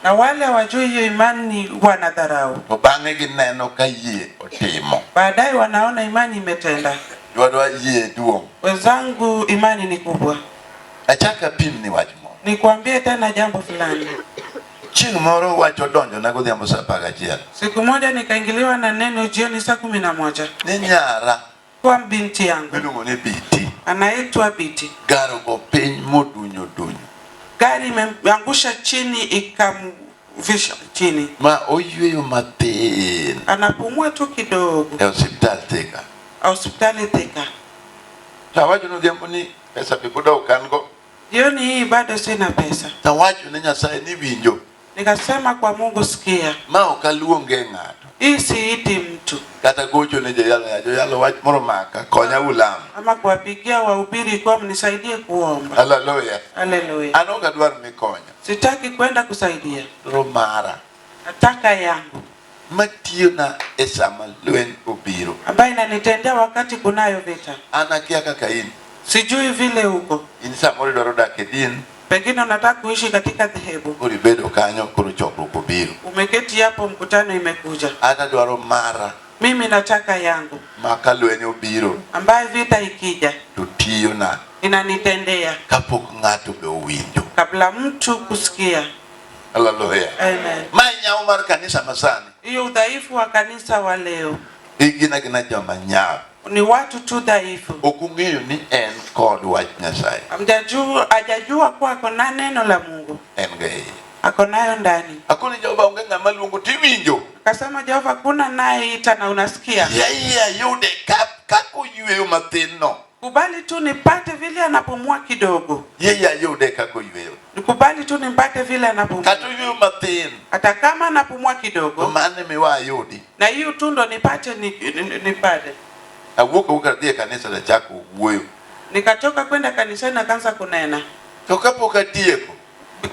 Na wale hawajui hiyo imani wanadharau, To bang'e gineno ka yie otimo. Baadaye wanaona imani imetenda. Jowadwa yie duong'. Wenzangu, imani ni kubwa. Achak apim ni wach moro. Nikwambie tena jambo fulani. Chieng' moro wach odonjona godhiambo saa 11. Siku moja nikaingiliwa na neno jioni saa 11. Ni nyara Kwa binti yangu miluongo ni Biti. Anaitwa Biti. Gari ogo piny modunyo dunyo. Gari imeangusha chini ikamvisha chini. Ma oyweyo matin. Anapumua tu kidogo. E osiptal Thika. Hospitali Thika. To awacho ni odhiambo ni pesa be pod ok an go. Jioni hii bado sina pesa. Tawacho ne Nyasaye ni winjo. Nikasema kwa Mungu, sikia. Ma ok aluonge ng'ato. Hii siiti mtu. Kata gocho ne joyalo ya joyalo wach moro maka konya ulam. Ama kuwapigia wahubiri kwa mnisaidie kuomba. Haleluya. Haleluya. An ok adwar mikonyo. Sitaki kwenda kusaidia. Dwaro mara. Nataka yangu. Matiyona e sama lweny obiro. Ambaye inanitendea wakati kunayo vita. An akia kaka in. Sijui vile uko. In samoro idwaro dak e din. Pengine unataka kuishi katika dhehebu. Koro ibedo kanyo, koro chokruok obiro. Umeketi hapo, mkutano imekuja. An adwaro mara. Mimi nataka yangu. Ma ka lweny obiro. Ambaye vita ikija. To tiyona. Inanitendea. Kapok ng'ato be owinjo. Kabla mtu kusikia. Hallelujah. Amen. Ma nyawo mar kanisa masani. Hiyo udhaifu wa kanisa wa leo. Gin agina joma nyap. Ni watu tu dhaifu. Ok ung'eyo ni en kod wach Nyasaye. Hamjajua, hajajua kuwa ako na neno la Mungu. En ga iye. Ako nayo ndani. Akoni Jehova onge ng'ama luongo tiwinjo. Akasema Jehova kuna nayeita na unasikia. Yeye ayude kaka oyweyo mathin no. Kubali tu nipate vile anapumua kidogo. Yeye ayude kaka oyweyo. Nikubali tu nimpate vile anapumua. Kata oyweyo mathin. Hata kama anapumua kidogo. To mano miwa ayudi. Na hiyo tu ndo nipate nipate. Awuok awuok adhi e kanisa tachako wuoyo. Nikatoka kwenda kanisani nakaanza kunena. To kapok atieko.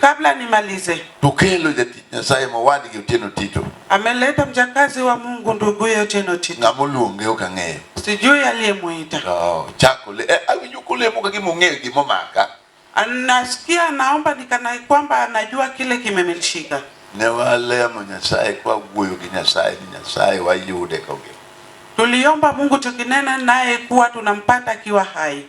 Kabla nimalize. To kelo jatich Nyasaye mowadgi Otieno Tito. Ameleta mjakazi wa Mungu nduguye Otieno Tito. Ng'ama oluonge ok ang'eyo. Sijui aliyemuita. To chako le, awinjo kolemo ka gima ong'eyo gima omaka. Anasikia naomba nikana kwamba anajua kile kimemshika. Ne walemo Nyasaye kwa wuoyo gi Nyasaye ni Nyasaye wayude kongima. Tuliomba Mungu tukinena naye kuwa tunampata akiwa hai.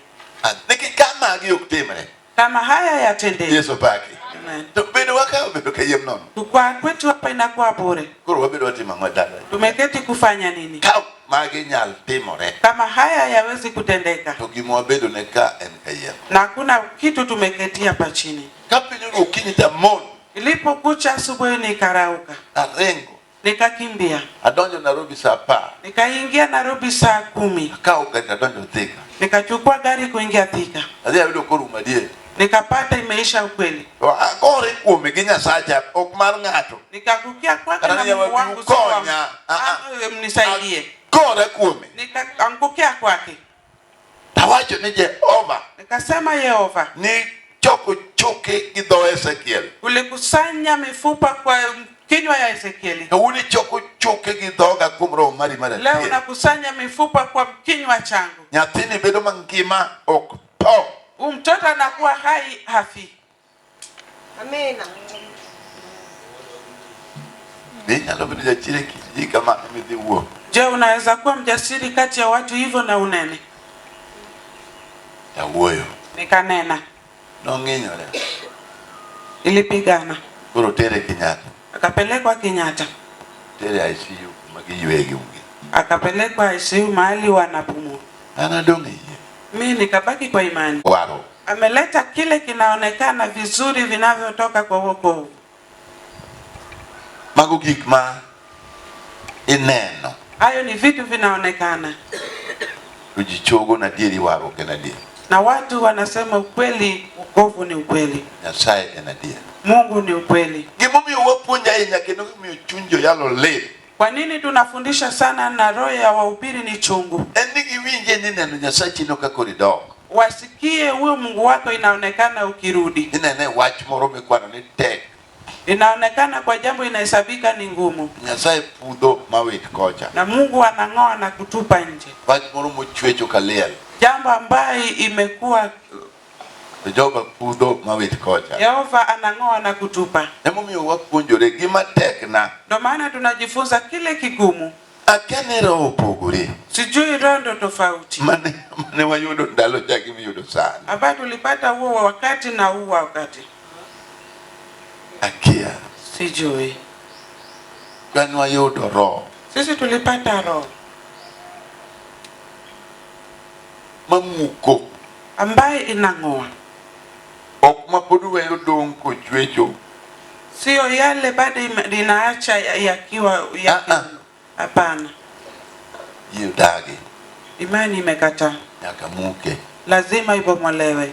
Nikech ka magi ok timre. Kama haya yatendeke. Yesu paki. Amen. To bedo wa ka obedo kayiem nono. Kwa kwetu hapa inakuwa bure. Koro wabedo watimo ang'o dala? Tumeketi kufanya nini? Ka magi nyal timore. Kama haya yawezi kutendeka. To gima wabedo ne ka en kayiem. Na hakuna kitu tumeketi hapa chini. Ka piny oru okinyi tamon. Ilipokucha asubuhi nikarauka. Aringo. Nikakimbia. Adonjo Nairobi saa 10. Nikaingia Nairobi saa 10. Akawo gari adonjo Thika. Nikachukua gari kuingia Thika. Adhi ayudo korumo adier. Nikapata imeisha ukweli. To agore kuome gi Nyasacha ok mar ng'ato. Nikaangukia kwake Kata na ni Mungu yawa wangu si wa konya. Mnisaidie. Agore kuome. Nikaangukia kwake. Tawacho ni Jehova. Nikasema Yehova. Ni choko choke gi dho Ezekiel. Ulikusanya mifupa kwa kinywa ya Ezekieli. Kawuono ichoko choke gi dhoga kuom roho mari mar Leo adier. nakusanya mifupa kwa kinywa changu. Nyathini bedo mangima ok tho. Huyu mtoto anakuwa hai hafi. Amina. Be inyalo bedo jachir e kind ji kamano midhi wuo? Je, unaweza kuwa mjasiri kati ya watu hivyo na unene? Awuoyo. Nikanena. Nong'inyore. Ilipigana. Koro tere Kenyatta. Akapelekwa Kenyatta. Tere ICU kuma giyueye gi onge. Akapelekwa ICU mahali wanapumua. An adong' e yie. Mimi nikabaki kwa imani. Waro. Ameleta kile kinaonekana vizuri vinavyotoka kwa wokovu. Mago gik ma ineno. Hayo ni vitu vinaonekana. To ji chogo na adieri warruok en adier. Na watu wanasema ukweli, wokovu ni ukweli. Nyasaye en adier. Mungu ni ukweli. Gimomiyo wapuonjo ahinya kendo gimomiyo chuny joyalo lit. Kwa nini tunafundisha sana na roho ya wahubiri ni chungu? En ni giwinje ni neno Nyasachi no ka koro idok. Wasikie huyo Mungu wako inaonekana ukirudi. Inene wach moro mikwano ni tek. Inaonekana kwa jambo inahesabika ni ngumu. Nyasaye pudho mawit kocha. Na Mungu anang'oa na kutupa nje. Wach moro mochwecho kaliel. Jambo ambaye imekuwa To Jehova pudho mawit kocha. Yehova anang'oa na kutupa. Emomiyo wapuonjore gima tekna. Ndio maana tunajifunza kile kigumu. Akia ni roho opogore. Sijui roho ndo tofauti Mane wayudo ndalo cha gi miyudo sani. ambayo tulipata huo wa wakati na huu wa wakati, Akia. sijui. Wan wayudo roho Sisi tulipata roho mamuko ambaye inang'oa, ok ma pod weyo dong' kochwecho. sio yale bado inaacha yakiwa Ah, ah. Hapana, Yie odagi imani imekataa, nyaka muke. lazima ibomolewe.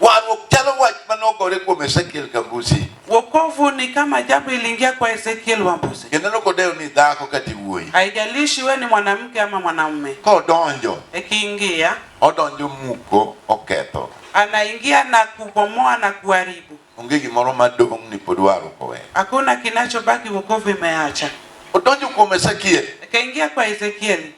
Warruok chalo wach manogore kuom Ezekiel Kambusi. Wokovu ni kama jambo iliingia kwa Ezekiel Wambuzi. Kendo nokodewo ni dhako kata wuoyi. Haijalishi we ni mwanamke ama mwanamume, Kodonjo, ikiingia odonjo muko oketho. anaingia na kubomoa na kuharibu. Onge gimoro madong' ni pod warruok oweyo. Hakuna kinachobaki, wokovu imeacha. Odonjo kuom Ezekiel. Akaingia kwa Ezekieli,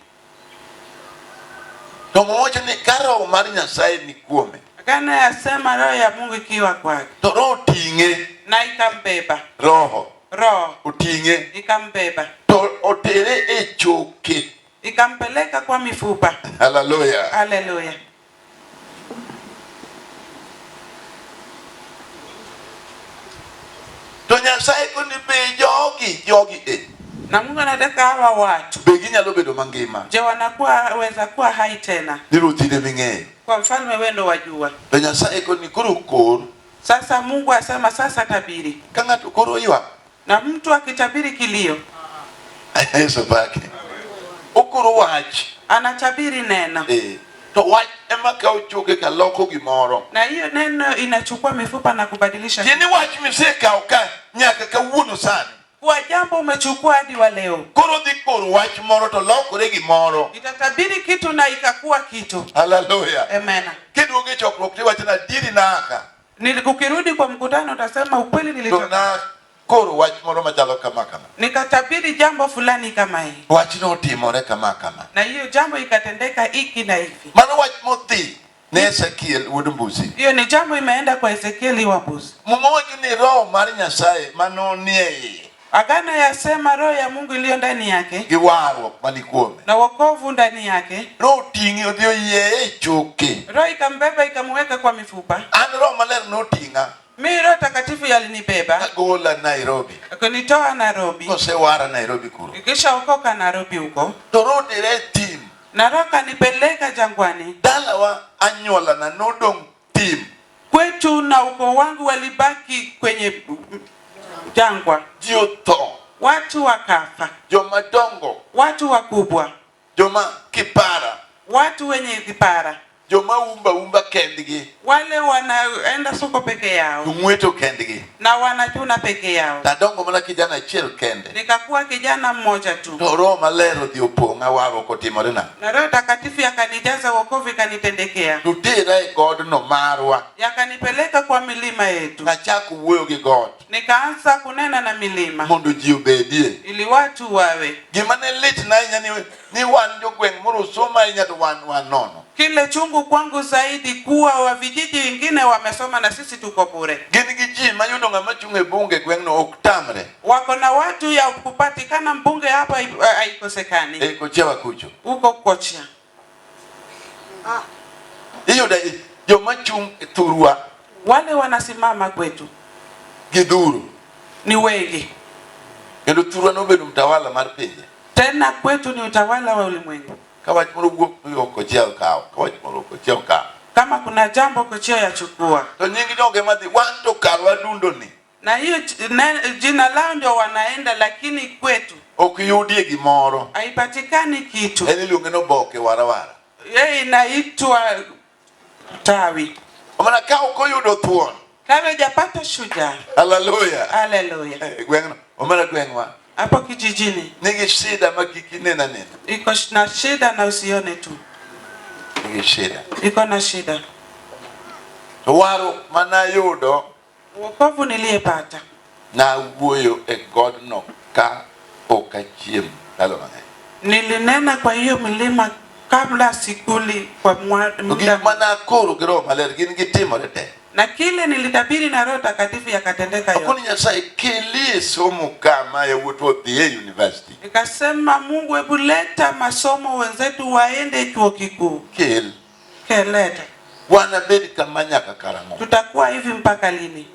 To owacho ni ka roho mar Nyasaye ni kuome, akana yasema roho ya Mungu ikiwa kwake to roho oting'e, na ikambeba, roho roho oting'e, ikambeba, to otere e choke. ikampeleka kwa mifupa. Haleluya. Haleluya! To Nyasaye koni be jogi, jogi e, Na Mungu anataka hawa watu, be ginyalo bedo mangima. je, wanakuwa weza kuwa hai tena? Ni ruoth in ema ing'eyo. Kwa mfalme wewe ndo wajua. To Nyasaye koni koro kor, Sasa Mungu asema sasa tabiri, ka ng'ato koro ywak, na mtu akitabiri kilio Yesu pake. Okoro wach. anatabiri neno, Eh. To wach ema kawo choke ka loko gimoro. na hiyo neno inachukua mifupa na kubadilisha. Tiende wach misekawo ka nyaka kawuono sani. Kwa jambo umechukua hadi wa leo, Koro dhi koro wach moro to lokore gimoro. itatabiri kitu na ikakuwa kitu. Haleluya. Amen. Kiduogo e chokruok tiwacho ni adieri naka. Ukirudi kwa mkutano utasema ukweli, To nilitoka na koro wach moro machalo kama kama. nikatabiri jambo fulani kama hii, Wachno otimore kama kama. na hiyo jambo ikatendeka hiki na hivi. Mano wach modhi ne Ezekiel wuod Mbusi. Hiyo ni jambo imeenda kwa Ezekieli wa Mbuzi. Muma wacho ni roho mar Nyasaye manonie iye Agano yasema roho ya Mungu iliyo ndani yake gi warruok mani kuome. na wokovu ndani yake, Roho oting'e odhi oyieye e choke. roho ikambeba ikamweka kwa mifupa. An roho maler noting'a Mi Roho Takatifu yalinibeba kagola Nairobi. kunitoa Nairobi, Kosewara Nairobi kuro. ikishaokoka Nairobi huko, To roho tera e thim. na roho kanipeleka jangwani. Dalawa anyuolana nodong' thim. Kwetu na ukoo wangu walibaki kwenye jangwa, Ji otho. watu wakafa, Joma dongo. watu wakubwa, Joma kipara. watu wenye kipara, Joma umba umba kendgi. wale wanaenda soko peke yao To ng'weto kendgi. na wanachuna peke yao. Tadongo mana kijana achiel kende. Nikakuwa kijana mmoja tu, To roho maler odhi opong'a warruok otimorena. na Roho Takatifu yakanijaza wokovu ikanitendekea, To tera e godno marwa. yakanipeleka kwa milima yetu, Nachako wuoyo gi got nikaanza kunena na milima mondo ji obedie. ili watu wawe. Gima ne litna ahinya ni wan jogweng' moro somo ahinya to wan wan nono. Kile chungu kwangu zaidi kuwa wa vijiji wengine wamesoma na sisi tuko bure. Gin gi ji mayudo ng'ama chung' e bunge e gweng'no ok tamre. Wako na watu ya kupatikana mbunge hapa haikosekani E kochewa kucho. huko kocha. Iyudo joma chung' e thurwa Wale wanasimama kwetu gidhuro. ni wengi, Kendo thurwa nobedo mtawala mar pinje. tena kwetu ni utawala wa ulimwengu. Ka wach moro wuok to kochia okawo. Ka wach moro kochia okawo. Kama kuna jambo kochia yachukua, To nying joge madhi wan to karwa dundo ni na hiyo jina lao ndio wanaenda, lakini kwetu ok yudie gimoro. haipatikani kitu. En iluonge ni oboke warawara. Yeye inaitwa tawi. Omana ka ok oyudo thuon. Kama hujapata shujaa, Haleluya. haleluya. Eh, Gweng'no, omana gweng'wa Hapo kijijini nigi shida ma kik inen anena. iko na shida na usione tu, Nigi shida. iko na shida. To warruok manayudo Wokovu niliyepata, nawuoyo e godno ka ok achiem ndalo mang'eny. nilinena kwa hiyo milima Kabla sikuli kwa To muda gik mane akoro gi Roho Maler gin gitimore te. Na kile nilitabiri na Roho Takatifu yakatendeka yote. Akoni Nyasaye kelie somo kama yawuotwa odhi e university. Nikasema, Mungu, hebu leta masomo wenzetu waende chuo kikuu. Kel. Keleta. Wanabed kama nyaka karang'o? Tutakuwa hivi mpaka lini?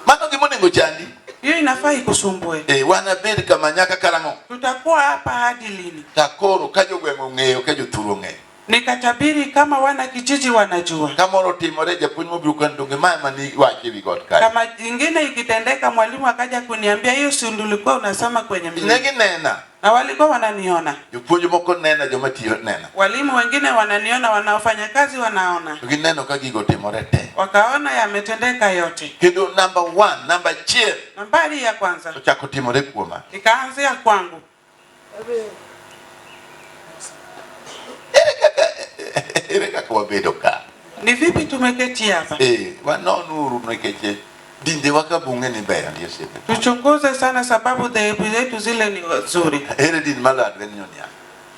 Mano gima onego chandi. Hiyo inafaa ikusumbue. Eh, wanabed kama nyaka karang'o? Tutakuwa hapa hadi lini? Takoro ka jogweng' ong'eyo ka jothuru ong'eyo. Nikatabiri kama wana kijiji wanajua. Kamoro otimore japuonj mobiro kan donge ma ema ni wacho ewi got kae. Kama ingine ikitendeka, mwalimu akaja kuniambia hiyo si ndio ulikuwa unasema kwenye Ne mlima. ginena. Na walikuwa wananiona. Jopuonj moko nena, joma tiyo nena. Walimu wengine wananiona, wanaofanya kazi wanaona. To gineno ka gigo timore te. Wakaona yametendeka yote. Kendo number one, number achiel Nambari ya kwanza ochako timore kuoma. ikaanzia kwangu. Ere kaka wabedo ka? Ni vipi tumeketi hapa? Eh, wanonuru nikech dindewa ka bunge ni beyo ndi osiepe. Tuchunguze sana, sababu dhehebu zetu zile ni nzuri. Ere din malo Advent niang'.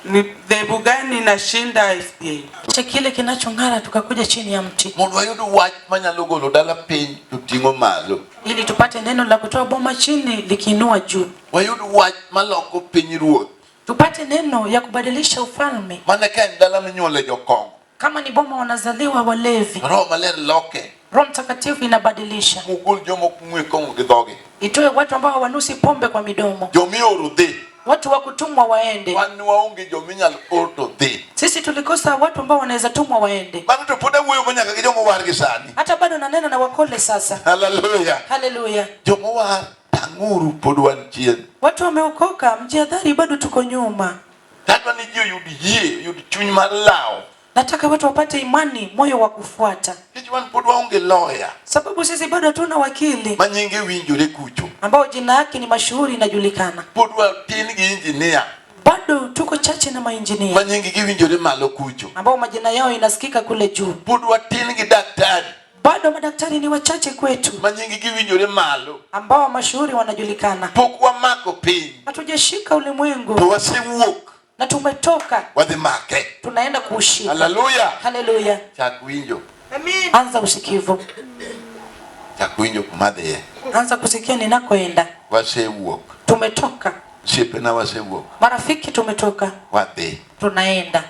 Ni dhehebu gani inashinda SDA? Cha kile kinachong'ara tukakuja chini ya mti Mondo wayud wach manyalo golo dala piny to ting'o malo. ili tupate neno la kutoa boma chini likiinua juu, Wayud wach maloko piny ruoth. tupate neno ya kubadilisha ufalme. Mana ka en dala minyuole jokong'o. Kama ni boma wanazaliwa walevi, Roho Maler loke. Roho Mtakatifu inabadilisha, Mogol joma ok ng'we kong'o gi dhogi. itoe watu ambao hawanusi pombe kwa midomo, Jomioro dhi. watu wa kutumwa waende. Wan waonge jominyal or to dhi. Sisi tulikosa watu ambao wanaweza tumwa waende. Mano to pod awuoyo go nyaka gi jomowar gi sani. Hata bado nanena na wakole sasa. Haleluya. Haleluya! Jomowar tang'uru pod wan chien. Watu wameokoka, mjihadhari, bado tuko nyuma. Tadwa ni ji oyud yie, oyud chuny mar lawo. Nataka watu wapate imani, moyo wa kufuata, Nikech wan pod waonge lawyer sababu sisi bado hatuna wakili ma nyinge winjore kucho. ambao jina yake ni mashuhuri inajulikana. Pod watin gi engineer Bado tuko chache na mainjinia ma nying gi winjore malo kucho. ambao majina yao inasikika kule juu. Pod watin gi daktari Bado madaktari ni wachache kwetu ma nying gi winjore malo. ambao mashuhuri wanajulikana. Pok wamako piny Hatujashika ulimwengu to wasewuok na tumetoka, wadhi make. tunaenda kuushika. Haleluya. Haleluya! Chak winjo, Amen. Anza usikivu, chak winjo kuma dhiye. anza kusikia ninakoenda. Wasewuok. Tumetoka Osiepena wasewuok. marafiki, tumetoka, Wadhi. tunaenda.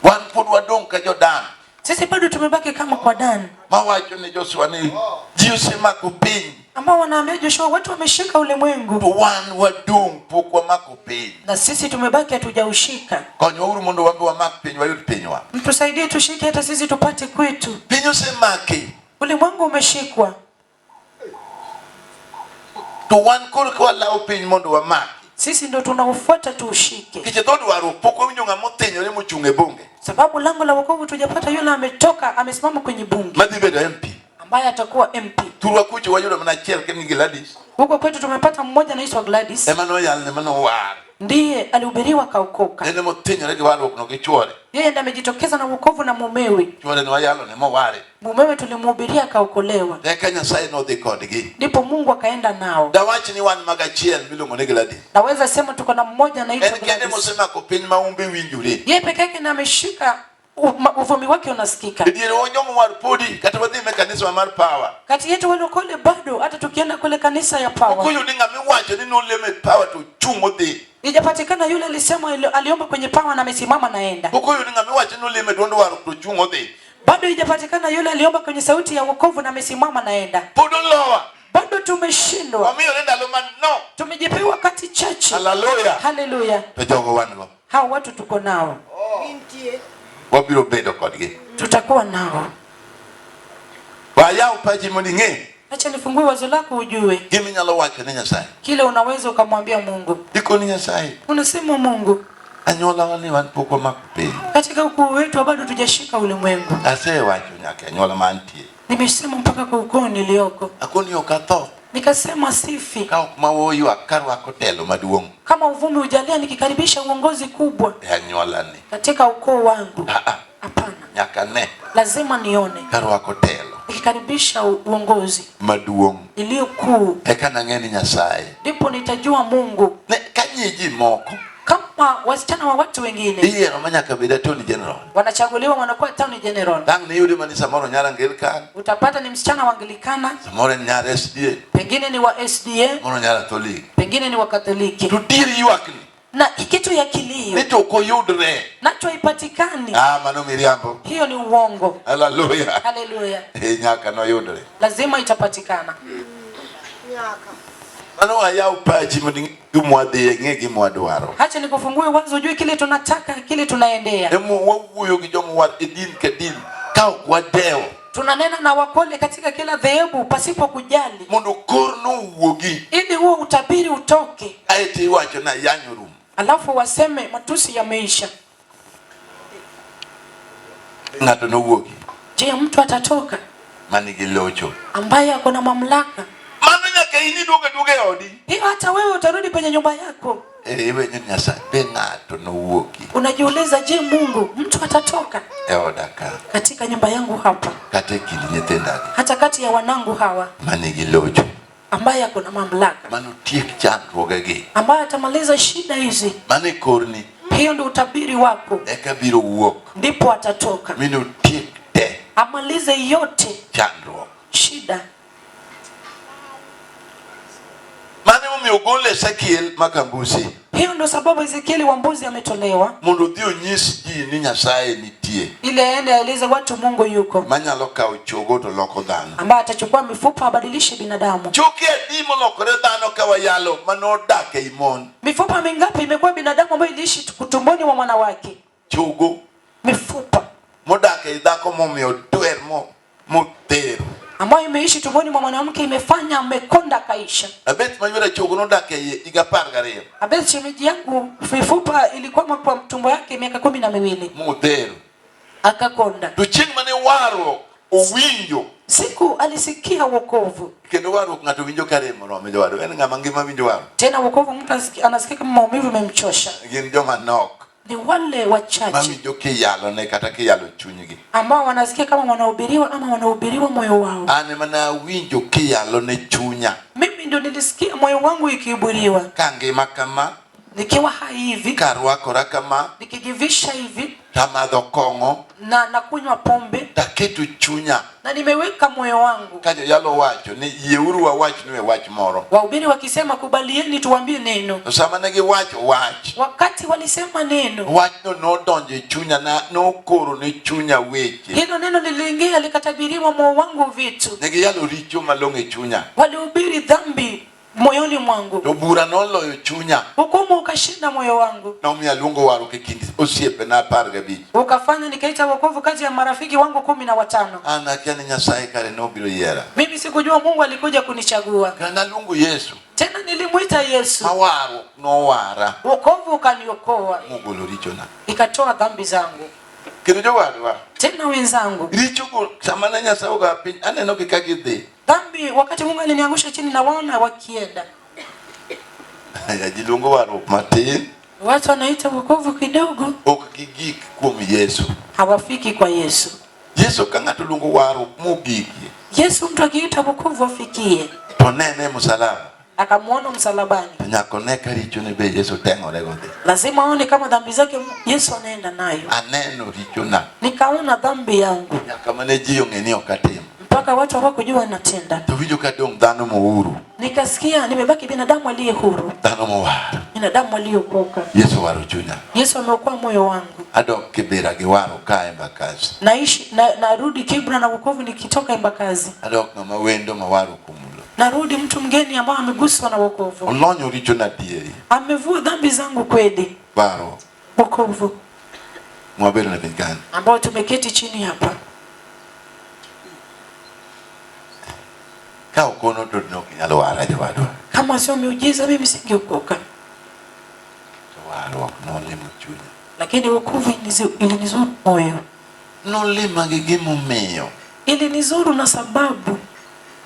Wan pod wadong' ka jodan Sisi bado tumebaki kama kwa Dan mawacho ne Joshua ni ji osemako piny ambao wanaambia Joshua, watu wameshika ulimwengu to wan wadong' pok wamako piny. na sisi tumebaki hatujaushika. Konywauru mondo wan be wamak piny wayud pinywa. Mtusaidie tushike, hata sisi tupate kwetu. Piny osemaki Ulimwengu umeshikwa, to wan koro ka walawo piny mondo wamaki. sisi ndo tunaufuata tuushike, Nikech dhood warruok pok wawinjo ng'ama othinyore mochung' e bunge sababu lango la wokovu tujapata yule ametoka amesimama kwenye bunge madhi bedo MP. ambaye atakuwa MP. Thurwa kucho wayudo mana achiel kende ni Gladys Huko kwetu tumepata mmoja anaitwa Gladys, ema noyalne manowar. ndiye alihubiriwa kaokoka. En emothinyore gi warruok no gi chuore. Yeye ndiye amejitokeza na wokovu na mumewe, Chuore ne wayalone moware. mumewe tulimhubiria akaokolewa, Eka Nyasaye nodhi kodgi. ndipo Mungu akaenda nao. Dawach ni wan mag achiel miluongo ni Gladys. Naweza sema tuko na mmoja anaitwa En kende Gladys. mosemako piny ma umbe winjore. Yeye peke yake na ameshika uvumi wake unasikika E diere wa jomowar podi kata wadhi e kanisa mar Power. kati yetu walokole bado, hata tukienda kule kanisa ya Ok Power oyudi ng'ama iwacho ni nolemo e Power to ochung' odhi. ijapatikana yule alisema aliomba kwenye Power na amesimama naenda, Pok oyudi ng'ama iwacho ni nolemo e duond warruok to ochung' odhi. bado ijapatikana yule aliomba kwenye sauti ya wokovu na amesimama naenda, Pod olowa. bado tumeshindwa, Wamiyore ndalo manok. tumejipewa wakati chache. Haleluya. Haleluya! To jogo wan go. Hao watu tuko nao, Gintie. Wabiro bedo kodgi. tutakuwa nao. Wayaw pachi mondo ing'e Acha nifungue wazo lako ujue gima inyalo wacho ne Nyasaye. kile unaweza ukamwambia Mungu. Ikoni Nyasaye, Unasema Mungu, anyuolawa ni wan pok wamako piny. katika ukoo wetu bado tujashika ulimwengu. Asewacho nyaka e anyuola mantie. Nimesema mpaka kwa ukoo nilioko, Akoni ok atho nikasema sifi ka ok ma ywak karwako telo maduong' kama uvumi ujalia, nikikaribisha uongozi kubwa e anyuolani. katika ukoo wangu. Ah, ah, Hapana, nyaka ne lazima nione karwako telo nikikaribisha uongozi maduong' iliyo kuu, eka nang'e ni Nyasaye. ndipo nitajua Mungu. Ne, ka nyi ji moko Kama Kama wasichana wa watu wengine Iyiero ma nyaka bed attorney general. wanachaguliwa, wanakuwa attorney general. Dang' niyudi mani samoro nyar Anglican, Utapata ni msichana wa Anglikana, samoro en nyar SDA, pengine ni wa SDA, samoro nyar Catholic. pengine ni wa Katoliki. To dier ywakni Na kitu ya kilio ni to ok oyudre. nacho haipatikani, Ah, mano miriambo. hiyo ni uongo. Haleluya. Haleluya, Eh, nyaka noyudre. lazima itapatikana. Nyaka. Mano ayaw pachi mondo ing'e gima wadhiye, ing'e gima wadwaro. Acha nikufungue wazo, ujue kile tunataka, kile tunaendea. Emo wawuoyo gi joma war e din ka din ka ok wadewo Tunanena na wakole katika kila dhehebu pasipo kujali, mondo korno owuogi ili huo utabiri utoke, aeto iwacho ni ayany orumo. alafu waseme matusi yameisha. Ng'ato nowuogi Je, mtu atatoka manigi locho. ambaye ako na mamlaka Mano nyaka in iduog aduoga e odi. hiyo? Hata wewe utarudi kwenye nyumba yako, Eh, iwenjo ni Nyasaye be ng'ato nowuogi unajiuliza, je, Mungu, mtu atatoka e oda ka katika nyumba yangu hapa, kata e kind nyithindagi hata kati ya wanangu hawa, manigi locho ambaye ako na mamlaka, manotiek chandruogegi ambaye atamaliza shida hizi? mano e korni Hiyo ndio utabiri wako, eka biro wuok ndipo atatoka minotiek te amalize yote chandruok. shida. Mano emomiyo ogol Ezekiel Makambusi Hiyo ndio sababu Ezekieli wa mbuzi ametolewa mondo odhi onyis ji ni Nyasaye nitie ili aende aeleze watu Mungu yuko, manyalo kawo chogo to loko dhano. ambaye atachukua mifupa abadilishe binadamu. Choke adi molokore dhano ka wayalo manodak ei mon. Mifupa mingapi imekuwa binadamu ambayo iliishi tumboni mwa mwanawake? Chogo Mifupa modak ei dhako momiyo dwer mothero. ambayo imeishi tumboni mwa mwanamke imefanya amekonda akaisha. Abet mayuora chogo nodak e iye higa 12 Abel shemeji yangu mifupa ilikwama kwa tumbo yake miaka 12 mothero. akakonda. To chieng' mane warruok owinjo Siku alisikia wokovu. kendo warruok ng'ato winjo ka rem orome jowadwa en ng'ama ngima winjo warruok. Tena wokovu mtu anasikia kama maumivu imemchosha. Gin joma nok Ni wale wachache mawinjo kiyalone kata kiyalo chunygi. ambao wanasikia kama wanahubiriwa ama wanahubiriwa moyo wao. An ema nawinjo kiyalone chunya Mimi ndio nilisikia moyo wangu ikihubiriwa kangima kama nikiwa hai hivi, karwakora kama nikijivisha hivi tamadho kong'o na nakunywa pombe taketo chunya na nimeweka moyo wangu. ka joyalo wacho ni yieuru wawachnu e wach moro. Wahubiri wakisema kubalieni tuambie neno, To sama ne giwacho wach, wakati walisema neno wachno nodonjo e chunya na nokoro ne chunya weche. hilo neno liliingia likatabiriwa moyo wangu vitu. Ne giyalo richo malong'o e chunya. Walihubiri dhambi moyoni mwangu, To bura noloyo chunya. hukumu ukashinda moyo wangu, Nomiyo aluongo warruok e kind osiepena 15. ukafanya nikaita wokovu kati ya marafiki wangu 15. An akia ni Nyasaye kare nobiro yiera. Mimi sikujua Mungu alikuja kunichagua Kendo naluongo Yesu tena, nilimwita Yesu, ma warruok nowara wokovu ukaniokoa, mogolo richona. ikatoa dhambi zangu. Kendo jowadwa, Tena wenzangu, richogo sama ne Nyasaye ogoya piny anenogi ka gidhi. dhambi wakati Mungu aliniangusha chini, nawaona wakienda. Ji luongo warruok matin, Watu wanaita wokovu kidogo, ok gigik kuom Yesu. hawafiki kwa Yesu. Yesu ka ng'ato luongo warruok mogikie Yesu mtu akiita wokovu afikie, to nene e msalaba akamwona msalabani, to nyaka one ka richone be Yesu teng'ore godhi. lazima aone kama dhambi zake Yesu anaenda nayo. Aneno richona Nikaona dhambi yangu nyaka mane ji ong'e ni ok atimo. mpaka watu hawakujua natenda. To winjo ka dong' dhano mohuru, Nikasikia nimebaki binadamu aliye huru, dhano mowar. binadamu aliyeokoka. Yesu owaro chunya. Yesu ameokoa moyo wangu. Adok Kibera gi warruok ka Embakasi. Naishi na, narudi Kibra na wokovu nikitoka Embakasi. Adok ng'ama wendo ma warruok omulo. Narudi mtu mgeni ambaye ameguswa na wokovu, Olonyo richona adieri. amevua dhambi zangu kweli. Warruok Wokovu mwabedo ne piny kani. ambao tumeketi chini hapa, Ka ok ono to ne ok inyal wara jowadwa. kama sio miujiza mimi singeokoka, To warruok nolimo chunya. lakini wokovu ilinizuru moyo, Nolima gi gimomiyo ilinizuru na sababu,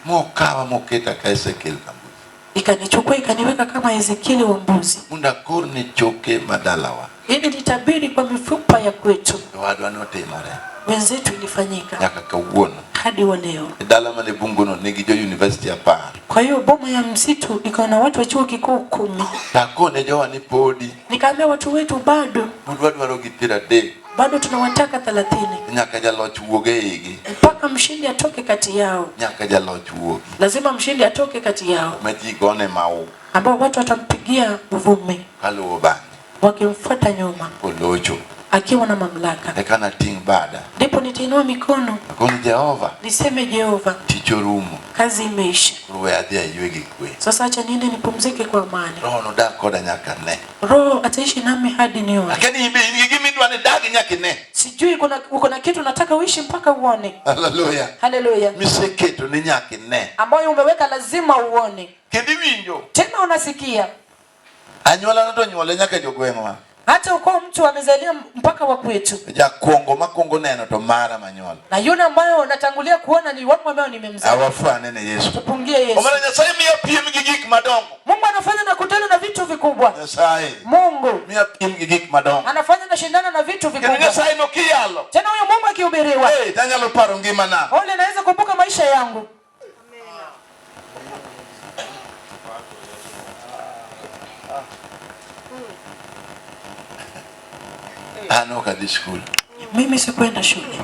mokawa moketa ka Ezekiel Kambuzi. ikanichukua ikaniweka kama Ezekieli wa mbuzi, Mondo akor ne choke madalawa. ili nitabiri kwa mifupa ya kwetu Jowadwa notimore wenzetu. Ilifanyika nyaka kawuono. Hadi wa leo. E dala mane bunguno nigi jo university 10. Kwa hiyo boma ya msitu iko na watu wa chuo kikuu 10. Takone jowa ni podi. Nikaambia watu wetu bado. Pod wadwaro gi 30. Bado tunawataka 30. Nyaka jaloch wuog e igi. Mpaka mshindi atoke kati yao. Nyaka jaloch wuogi. Lazima mshindi atoke kati yao. Ma ji gone mau. Ambao watu watampigia uvumi. Kaluwo bang'e. Wakimfuata nyuma. Kolocho. Akiwa na mamlaka. Eka nating' bada. Ndipo nitainua mikono. Akoni Jehova. Niseme Jehova. Tich orumo. Kazi imeisha. Koro we adhi aywe gi kwe. Sasa acha niende nipumzike kwa amani. Roho nodak koda nyaka ne. Roho ataishi nami hadi nione. Lakini in be in gi gima idwa ni dagi nyaka ine. Sijui uko na kitu nataka uishi mpaka uone. Hallelujah. Hallelujah. Miseketo ni nyaka ine. Ambayo umeweka lazima uone. Kendo iwinjo. Tena unasikia. Anyuola to nyuole nyaka jogweng'wa. Hata ukoo mtu amezalia mpaka wa kwetu. Jakuongo makuongo neno to mara manyuolo. Na yule ambayo natangulia kuona ni wangu ambao nimemzaa. Awafane ne Yesu. Tupungie Yesu. Omana Nyasaye miyo piem gi gik madongo. Mungu anafanya na kutana na vitu vikubwa. Nyasaye. Mungu miyo piem gi gik madongo. Anafanya na shindana na vitu Kendo vikubwa. Nyasaye nokiyalo. Tena huyo Mungu akihubiriwa. Hey, tanyalo paro ngimana. Ole naweza kumbuka maisha yangu. An ok adhi skul. Mimi sikwenda shule.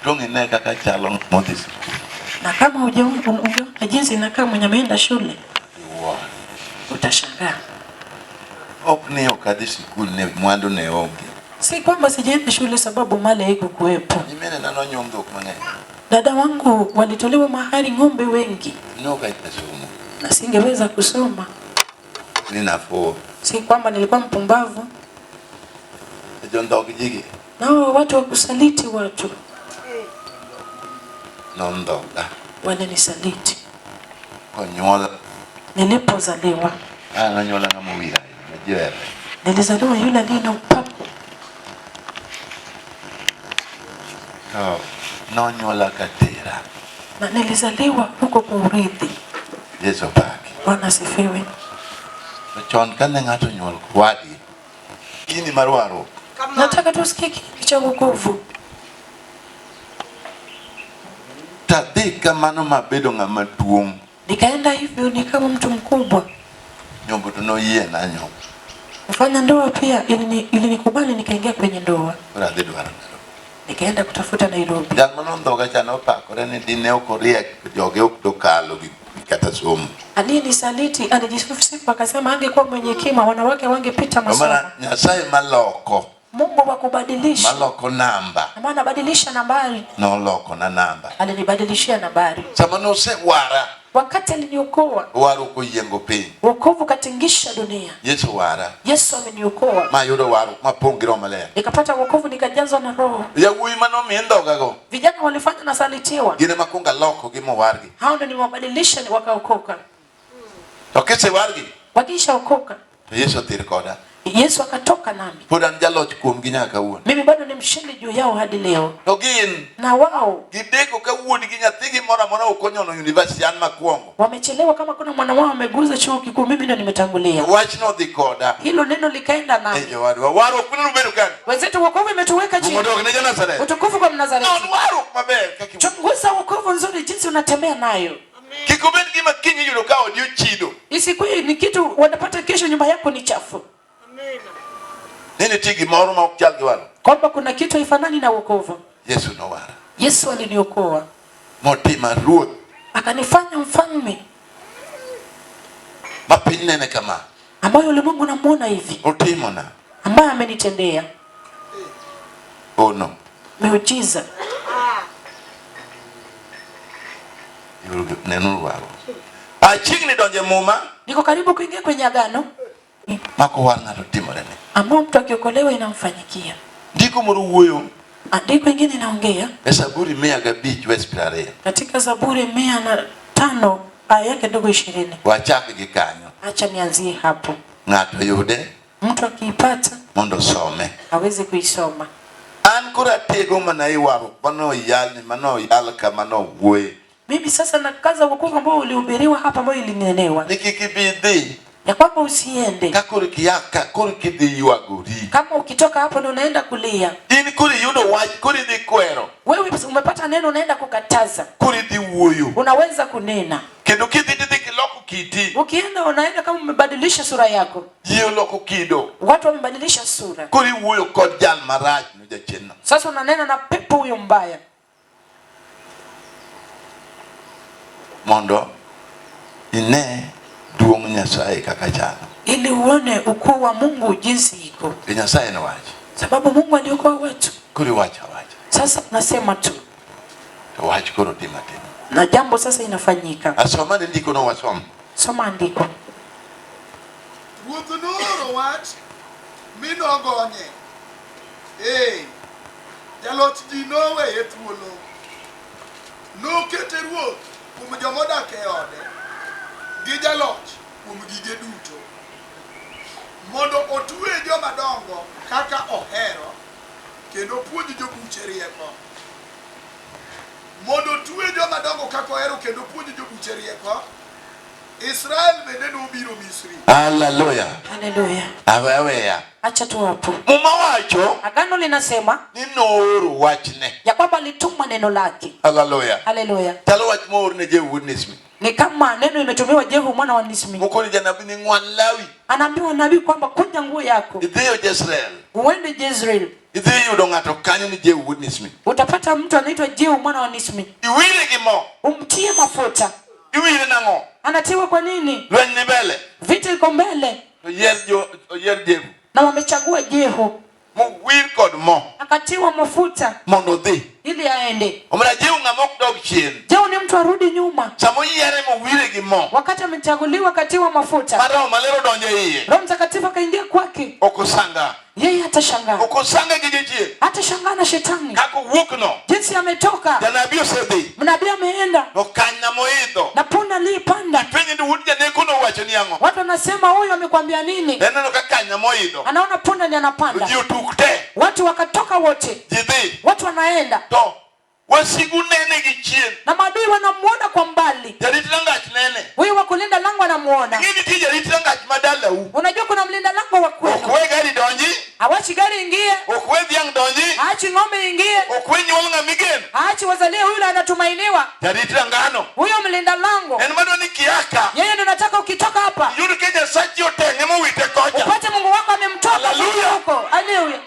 Tong' ine kaka chalo modhi skul. Na kama hujaona jinsi inakaa mwenye ameenda shule, Iwuoro. utashangaa. Ok ni ok adhi skul ne mwandu ne onge. Si kwamba sijaenda shule sababu mali haikukuwepo. Nyimine nonyuom dhok mang'eny. Dada wangu walitolewa mahari ng'ombe wengi. Ne ok asomo. Na singeweza kusoma. Ni nafuwo. Si kwamba nilikuwa mpumbavu. Jondhog jigi. Nao watu wa kusaliti watu. Nondhoga. Walinisaliti. Konyuola. Nilipozaliwa. Nonyuola ng'ama owir ahinya, ji ohere. Nilizaliwa yule aliye na upako. To nonyuola katera. Na nilizaliwa huko kwa urithi. Yesu opaki. Bwana asifiwe. To chon kane ng'ato onyuol wadgi, gini mar warruok. Nataka tusikie kile cha wokovu. Tadhi kamano mabedo ng'ama duong'. Nikaenda hivyo nikawa mtu mkubwa. Nyombo to noyiena nyombo. Kufanya ndoa pia ilinikubali nikaingia kwenye ndoa. Koro adhi dwaro Nairobi. Nikaenda kutafuta Nairobi. Jal manondhoga cha nopakore ni dine ok oriek joge ok dokalo gi kata somo. Aliyenisaliti alijisifu akasema angekuwa mwenye hekima wanawake wangepita masomo. Maana Nyasaye maloko. Mungu wa kubadilisha. Maloko namba. Maana anabadilisha nambari. Noloko na namba. Alinibadilishia nambari. Sama nosewara. Wakati aliniokoa. Warruok oyiengo piny. Wokovu katingisha dunia. Yesu wara. Yesu ameniokoa. Mayudo warruok mapong' gi Roho Maler. Nikapata wokovu nikajazwa na Roho. Yawuoyi manomiyi ndhogago. Vijana walifanya nasalitiwa. Gin ema kuongo alokogi mowargi. Hao ndio niwabadilisha ni wakaokoka. To kisewargi, Wakishaokoka, to Yesu othir koda. Yesu akatoka nami. Pod an jaloch kuomgi nyaka kawuono. Mimi bado ni mshindi juu yao hadi leo. To gin na wao gideko ka wuodgi nyathigi moro amora ok onyono university an makwongo. Wamechelewa kama kuna mwana wao ameguza chuo kikuu, mimi ndio nimetangulia. Wachno odhi koda. Hilo neno likaenda nami. Jowadwa, warruok mane ubedo kani? Wenzetu wokovu imetuweka chini. Mondo ne jo-Nazareth. Utukufu kwa Mnazareti. Non warruok maber kaka Chunguza wokovu nzuri jinsi unatembea nayo. Kik obed gima kiny iyudo ka odi ochido. Isikuwe ni kitu wanapata kesho nyumba yako ni chafu. Ni nitie gimoro ma ok chal gi warruok. Kwamba kuna kitu haifanani na wokovu. Yesu nowara. Yesu aliniokoa. Motima ruoth. Akanifanya mfalme. Ma piny nene kama. Ambayo ulimwengu unamuona hivi. Otimona. Ambaye amenitendea. Oh no. Miujiza. Neno warruok. Achiegni donjo e muma. Niko karibu kuingia kwenye agano. Mako war ng'ato timore ne. Ambao mtu akiokolewa inamfanyikia. Ndiko moro wuoyo. Andiko ingine inaongea. E Zaburi 105 verse 20. Katika Zaburi 105 aya yake ndogo 20. Wachak gi kanyo. Acha nianzie hapo. Ng'ato yude. Mtu akiipata mondo osome. Aweze kuisoma. An koro atego mana e warruok mano yal ni mano yal kama no wuoye. Mimi sasa nakaza wokovu ambao ulihubiriwa hapa ambao ilinenewa. Ni kik ibi idhi. Ya kwamba usiende. Ka koro kia ka koro kidhi ywagori. Kama ukitoka hapo ndio unaenda kulia. In koro iyudo wach koro idhi kwero. Wewe umepata neno unaenda kukataza. Koro idhi wuoyo. Unaweza kunena. Kendo kidhi tidhi kiloko kiti. Ukienda unaenda kama umebadilisha sura yako. Ji oloko kido. Watu wamebadilisha sura. Koro iwuoyo kod jal marach no jachien no. Sasa unanena na pepo huyo mbaya. Mondo ine duong' Nyasaye kaka chalo. Ili uone ukuu wa Mungu jinsi iko. E Nyasaye nowach. Sababu Mungu aliokoa watu. Koro iwacho awacha. Sasa unasema tu. To wach koro timo atima. Na jambo sasa inafanyika. Asoma ni ndiko no wasom. Soma andiko. Ruoth nooro wach mi nogonye. Ee, jaloch ji noweye thuolo. Nokete ruoth kuom jomodak e ode, gi jaloch kuom gige duto, mondo otwe jomadongo kaka ohero, kendo puonj jobuche rieko. Mondo otwe jomadongo kaka ohero kendo puonj jobuche rieko. Israel bende nobiro Misri. Haleluya. Haleluya. Awe aweya. Acha tu hapo. Muma wacho Agano linasema ni nooro wachne. ya kwamba alituma neno lake. Haleluya. Haleluya. Chalo wach moor ne Jehu wuod Nismi. Ni kama neno imetumiwa Jehu mwana wa Nismi. Mokoni janabi ni ng'wan lawi. Anaambiwa nabii kwamba kunja nguo yako Idhiyo Jezreel. uende Jezreel, Idhi yudo ng'ato kanyo ni Jehu wuod Nismi. utapata mtu anaitwa Jehu mwana wa Nismi, Iwire gi mo. umtie mafuta. Iwire nang'o? Anatiwa kwa nini? Lweny ni mbele. Vita iko mbele, Oyier jo oyier Jehu. na wamechagua Jehu, Mowir kod mo akatiwa mafuta mondo odhi. ili aende. Omera Jehu ng'ama ok dog chien. Jehu ni mtu arudi nyuma. Sama oyiere mowire gi mo. Wakati amechaguliwa akatiwa mafuta, Ma Roho Maler odonjo e iye. Roho Mtakatifu akaingia kwake, Ok osanga. yeye hatashangaa, Ok osanga gi jachien. hatashangaa na shetani Kaka owuok no. jinsi ametoka. Janabi osedhi. Mnabii ameenda To kanyna moidho. na punda aliipanda. Penje ni wuod janeko nowacho ni ang'o? Watu wanasema huyu amekwambia nini? Eneno ka kanyna moidho. Anaona punda ndiye To anapanda. ji otuk te. Watu wakatoka wote, Ji dhi. watu wanaenda To wasigu nene gi chien. na maadui wanamuona kwa mbali. Jarit rangach nene. Huyu wa kulinda lango anamuona. Ing'e nitie jarit rangach ma dalau. Unajua kuna mlinda lango wa Ok kwenu, we gari donji. hawachi gari ingie, Ok we dhiang' donji. haachi ng'ombe ingie, Ok we nyuol ng'ama igeno. haachi wazalie yule anatumainiwa. Jarit rangano. Huyo mlinda lango En madwa ni kiaka. yeye ndo nataka ukitoka hapa Iyud ka Nyasachi oteng'e mowite kocha. upate Mungu wako amemtoa Hallelujah. huko. Haleluya.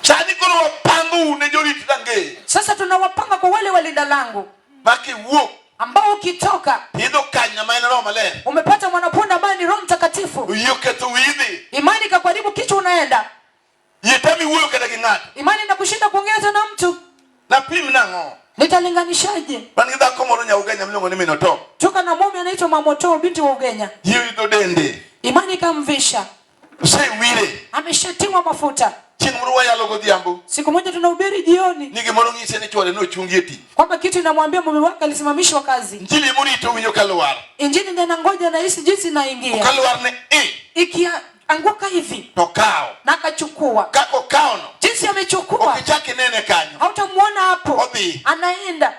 Sani koro wapango ne jorit rangeye. Sasa tunawapanga kwa wale walinda lango Ma kiwuok ambao ukitoka tidho kanyna ma en Roho Maler. umepata mwanapunda ambaye ni Roho Mtakatifu, Oyie oketho wiyi dhi. imani ikakuharibu kichwa, unaenda Yie tami wuoyo kata gi ng'ato. imani inakushinda kuongea hata na mtu. Napim nang'o? Nitalinganishaje? Wan gi dhako moro nya Ugenya miluongo ni Minoto. Toka na mume anaitwa Mamoto binti wa Ugenya, Yie oidho dende. imani ikamvisha, Osewire. ameshatiwa mafuta. Chieng' moro wayalo godhiambo. Siku moja tunahubiri jioni Ni gimoro ng'ise ni chwore nochungi e tich. kwamba kitu inamwambia mume wake alisimamishwa kazi. Injili morito winjo kalwar. Injili ndiyo anangoja na hisi jinsi inaingia, Kalwar ne i ikianguka hivi to kawo. na akachukua, Kaka okawono. jinsi amechukua Ok ichak inene kanyo. hautamuona hapo, Odhi. anaenda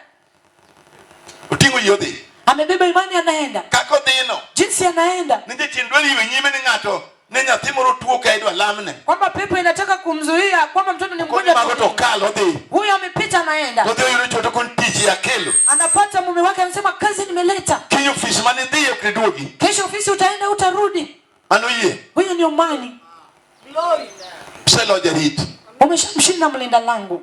Oting'o yie odhi. amebeba imani, anaenda Kaka odhino. jinsi anaenda, Ni jachien dwaro ywe nyime ni ng'ato ne nyathi moro tuo ka idwa lamne. kwamba pepo inataka kumzuia kwamba mtoto ni Koni mgonjwa. mago to okal odhi. Huyo amepita, anaenda To odhi oyudo chwo to koni tich akelo. anapata mume wake, anasema kazi nimeleta, Kiny ofis mane idhiye ok iduogi. kesho ofisi utaenda, utarudi. Mano yie. Huyo ni umani, Oselo jarit. umeshamshinda mlinda lango.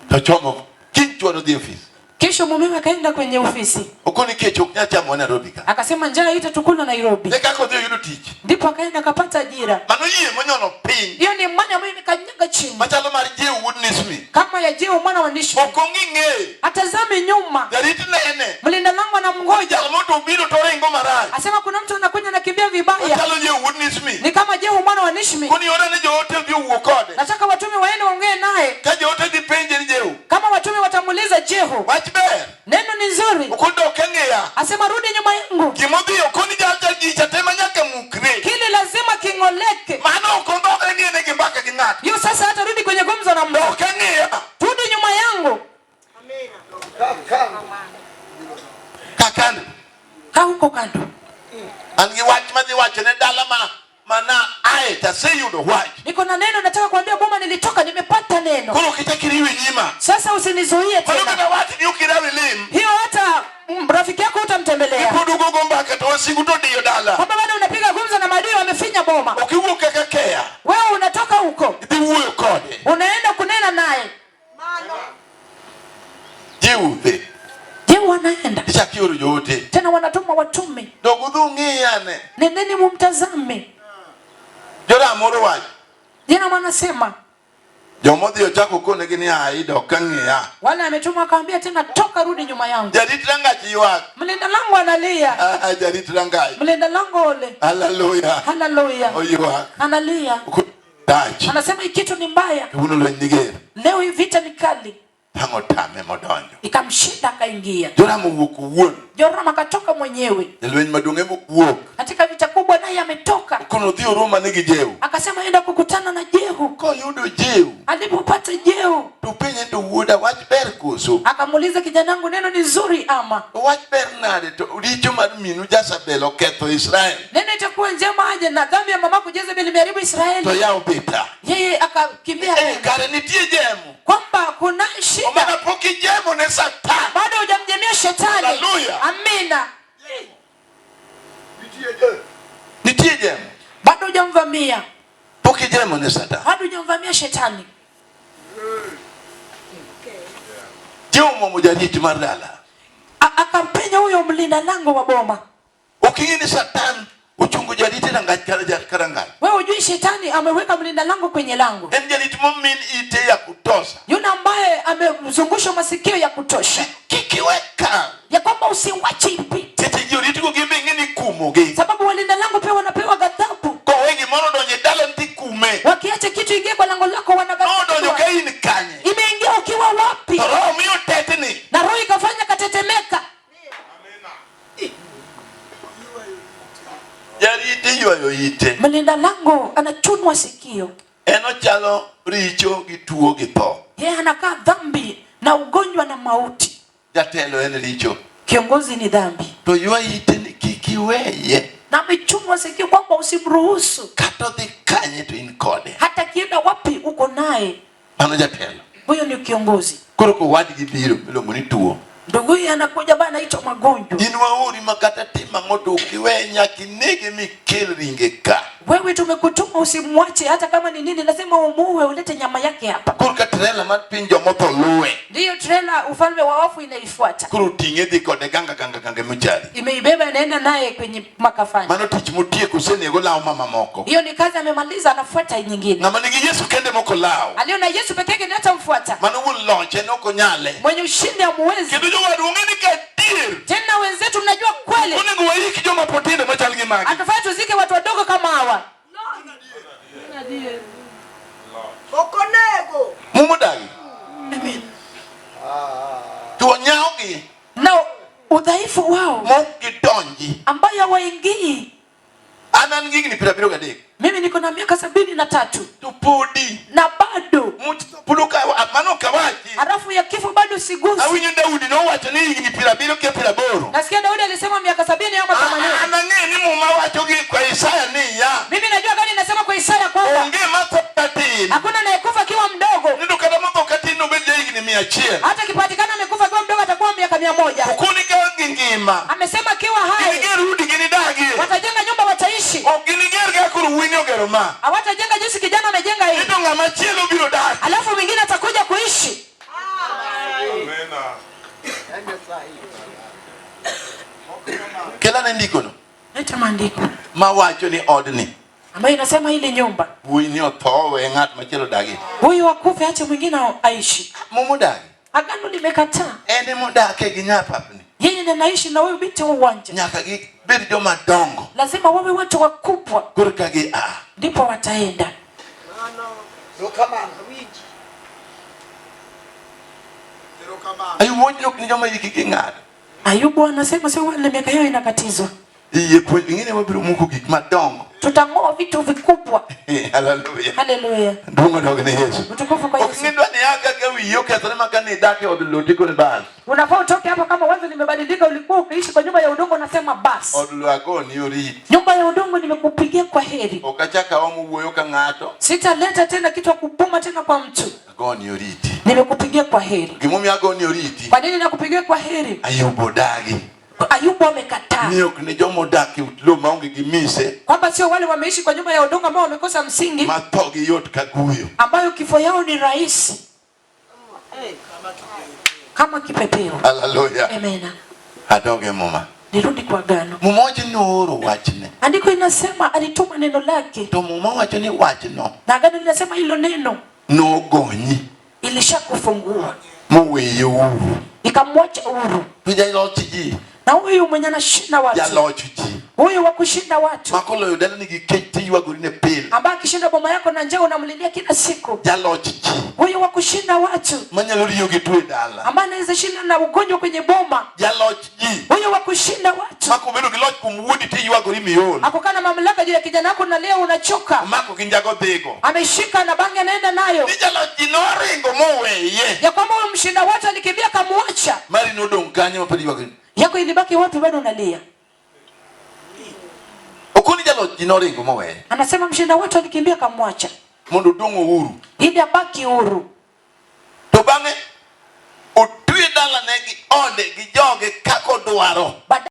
To chomo kiny chwore odhi e ofis. Kesho mumewe akaenda kwenye ofisi Okoni kech ok nyal chamowa Nairobi ka. akasema njaa itatukula Nairobi. E kaka odhi oyudo tich. Ndipo akaenda akapata ajira. Mano yie monyono piny. Hiyo ni imani ambayo imekanyaga chini Machalo mar Jehu wuod Nismi. kama ya Jehu mwana wa Nishmi. Ok ong'i ng'eye. Atazame nyuma, Jarit nene. mlinda lango anamngoja, Jal moto obiro to oringo marach. asema kuna mtu anakuja anakimbia vibaya, Ochalo Jehu wuod Nismi. ni kama Jehu mwana wa Nishmi. Koni ora ni joote odhi owuo kode. Nataka watume waende waongee naye. Ka joote dhi penje ni Jehu. Kama watume watamuuliza Jehu, Wach ber. neno ni nzuri, Okodok ang'eya. asema rudi nyuma yangu, Gimodhi okoni jal cha gicha te ma nyaka mukre. kile lazima king'oleke. Mano ok ondhogre ni en gi mbaka gi ng'ato. Hiyo sasa hatarudi kwenye gumzo na mtu, Dok ang'eya. rudi nyuma yangu. An gi wach madhi wacho ne dala ma mana ae taseyudo wach. Niko na neno nataka kuambia boma nilitoka, nimepata neno. Koro kik iriwe nyima. Sasa usinizuie Mano tena. kata wach ni ok irawe lim. Hiyo hata rafiki yako hutamtembelea. Pod ugogo mbaka to wasigu to diyo dala. Kwamba bado unapiga gumzo na maadui wamefinya boma. Ok iwuok kaka keya. Wewe unatoka huko. Idhi wuoyo kode. Unaenda kunena naye. Jehu dhi. Je, wanaenda Ichak ioro joote. tena, wanatuma watume, Dog udhi ung'i ane. nendeni mumtazame. Joram moro wacho. Jana wanasema Jomodhi ochako konegi ni ai dok ka ng'iya. wale ametuma akawambia tena, toka rudi nyuma yangu. Jarit rangach ywak. Mlinda lango analia, Ah, jarit rangach. mlinda lango ole, Haleluya. haleluya, Oywak. analia, Rach. anasema hii kitu ni mbaya. Kawuono lweny ni ger. Leo hii vita ni kali, Tang' otame modonjo. ikamshinda akaingia. Joram owuok owuon. Joram akatoka mwenyewe Jalweny maduong' ema owuok. katika vita kubwa, naye ametoka, Kono odhi oroma ni gi Jehu. akasema enda kukutana na Jehu. Koyudo Jehu Alipopata Jehu to penje to wuoda wach ber koso? akamuuliza, kijana wangu, neno ni zuri ama Wach ber nade to richo mar minu Jezebel oketho Israel. neno itakuwa njema aje na dhambi ya mamako Jezebel imeharibu To Israeli? yaw bita. Yeye akakimbia Eh, kare nitie jemo. kwamba kuna shida, Omana pok ijemo ne Satan. bado hujamjemea shetani. Haleluya. Amina, Nitie je. Nitie jemo. bado hujamvamia, Pok ijemo ne Satan. bado hujamvamia shetani. Jehu omuomo jarit mar dala. Akampenya huyo mlinda lango wa boma. Ok ing'e ni Satan ochungo jarit e rangach kar rangach. Wewe hujui shetani ameweka mlinda lango kwenye lango, En jarit momin ite ya kutosha. yule ambaye amezungushwa masikio ya kutosha, Kik iwe kal. ya kwamba usiwache ipite, Seche ji oritgo gin be ing'e ni ikumogi. sababu walinda lango pia wanapewa ghadhabu. Kowe gimoro odonjo e dala tikume. Wakiacha kitu ingie kwa lango lako, Nodonjo wanaghadhabiwa. ka in kanye. Imeingia ukiwa wapi? To roho miyo tetni. Na roho ikafanya katetemeka. Jarit iywayo ite. Mlinda lango anachunwa sikio, En ochalo richo gi tuo gi tho. yeye anakaa dhambi na ugonjwa na mauti. Jatelo en richo. Kiongozi ni dhambi, To ywa ite ni kik iweye. na amechunwa sikio kwamba usimruhusu Kata odhi kanye to in kode. hata akienda wapi, uko naye. Mano jatelo. Huyo ni kiongozi. Koro kowadgi biro miluongo ni tuo. Ndugu huyu anakuja bana, anaitwa magonjwa. In waori ma kata tim ang'o to ok iwe nyaka inege mikel ringe ka. Wewe tumekutuma usimwache, hata kama ni nini, lazima umuue, ulete nyama yake hapa. Koro ka trela mar piny jomotho luwe. Ndiyo trela ufalme wa wafu inaifuata, Koro ting'e dhi kode ganga ganga ganga e mochari. imeibeba inaenda naye kwenye makafani. Mano tich motieko osenego lawo mamamoko. Hiyo ni kazi amemaliza, anafuata nyingine. Ng'ama nigi Yesu kende mok olawo. Aliyo na Yesu peke yake ndiye atamfuata. Mano wuon loch en ok onyale. Mwenye ushindi hamuwezi. Kendo jowadu ong'e ni kadier. Tena wenzetu, mnajua kweli, Onego waik joma pod tindo machal gi magi. atufai tuzike watu wadogo kama hawa. Ok onego. Mumo dagi. To nyawogi Na udhaifu wao mok gidonji. ambayo hawaingii. An an gi higni 73. Mimi niko na miaka 73 To podi na bado much pod ok mano ok awachi. harafu ya kifo bado sigusi. Awinjo Daudi nowacho ni higni 70 kia 80. Nasikia Daudi alisema miaka 70 ama 80. An ang'eyo ni muma wacho gi kwa Isaya niya. Mimi najua gani nasema kwa Isaya kwamba Onge matho katin. hakuna anayekufa akiwa mdogo. Ni to kata motho katin nobed jahigni 100. Hata kipatikana amekufa akiwa mdogo atakuwa miaka 100. Okoni ka gingima. Amesema akiwa hai Giniger udi ginidagi. watajenga nyumba, wataishi. Ok giniger kaka koro wuoyini ogero ma. Hawatajenga jinsi kijana amejenga hii, Ni to ng'ama chielo biro dak. alafu mwingine atakuja kuishi. Kel ane ndikono. Leta maandiko Mawacho ni odni. ambayo inasema hili nyumba, Wuoyini otho we ng'at machielo dagi. huyu akufe, ache mwingine aishi. Mumo dagi. Agano limekataa, En emodake gi nyapapni. yeye ndiye anaishi na huyu binti wa uwanja. Nyaka gibed joma dongo. Lazima wawe watu wakubwa, Koro ka gi a. ndipo wataenda. Erokamano. Erokamano. Ayubu wacho ni ok ni joma hikgi ng'ado. Ayubu anasema sio wale miaka yao inakatizwa. Iye puonj ing'e ni wabiro muko gik madongo. Tutang'oa vitu vikubwa. Haleluya. Haleluya. Duong' odog ne Yesu. Utukufu kwa Ok Yesu. ng'e dwa ni aka ka wiyi okethore ma kane idak e od lowo tikone bas. Unafaa utoke hapa kama wazo limebadilika. Ulikuwa ukiishi kwa nyumba ya udongo, unasema basi, Od lowo agoni oriti. nyumba ya udongo nimekupigia kwa heri, Ok achak aomo wuoyo ka ng'ato. sitaleta tena kitu ya kupuma tena kwa mtu. Agoni oriti. Nimekupigia kwa heri. Gimomiyo agoni oriti? Kwa nini nakupigia kwa heri? Ayub odagi. Ayubu amekataa Ni ok ne joma odak e ut lowo maonge gi mise kwamba sio wale wameishi kwa nyumba ya udongo ambao wamekosa msingi, ma tho gi yot ka guyo. ambayo kifo yao ni rahisi kama kipepeo. Haleluya. Amen. Adog e muma. Nirudi kwa agano. Muma wacho ni nooro wachne. Andiko inasema alituma neno lake, To muma wacho ni wachno na agano linasema hilo neno nogonyi ilishakufungua moweye huru. ikamwacha huru. To jaloch ji, Na huyu mwenye anashinda watu, jaloch ji huyu wa kushinda watu, ma koloyo dalani gi kech tiywagori ne pile. ambaye akishinda boma yako na njaa unamlilia kila siku, Jaloch ji huyu wa kushinda watu, manyalo riyo gi tuo e dala. ambaye anaweza shinda na ugonjwa kwenye boma, Jaloch ji huyu wa kushinda watu, ma kobedo gi loch kuom wuodi tiywagori miol. akukaa na mamlaka juu ya kijana wako na leo unachoka, Omako gi njago dhigo. ameshika na bangi anaenda nayo, Ni jaloch ji noringo moweye. ya kwamba huyu mshinda watu alikimbia akamwacha, Mari nodong' kanyo mapod ywagori. yako ilibaki wapi? Bado unalia. Okoni jaloch ji noringo moweye. Anasema mshinda watu alikimbia akamwacha, Mondo odong' ohuru. ili abaki huru. To bang'e otwe dalane gi ode gi joge kaka odwaro. Baada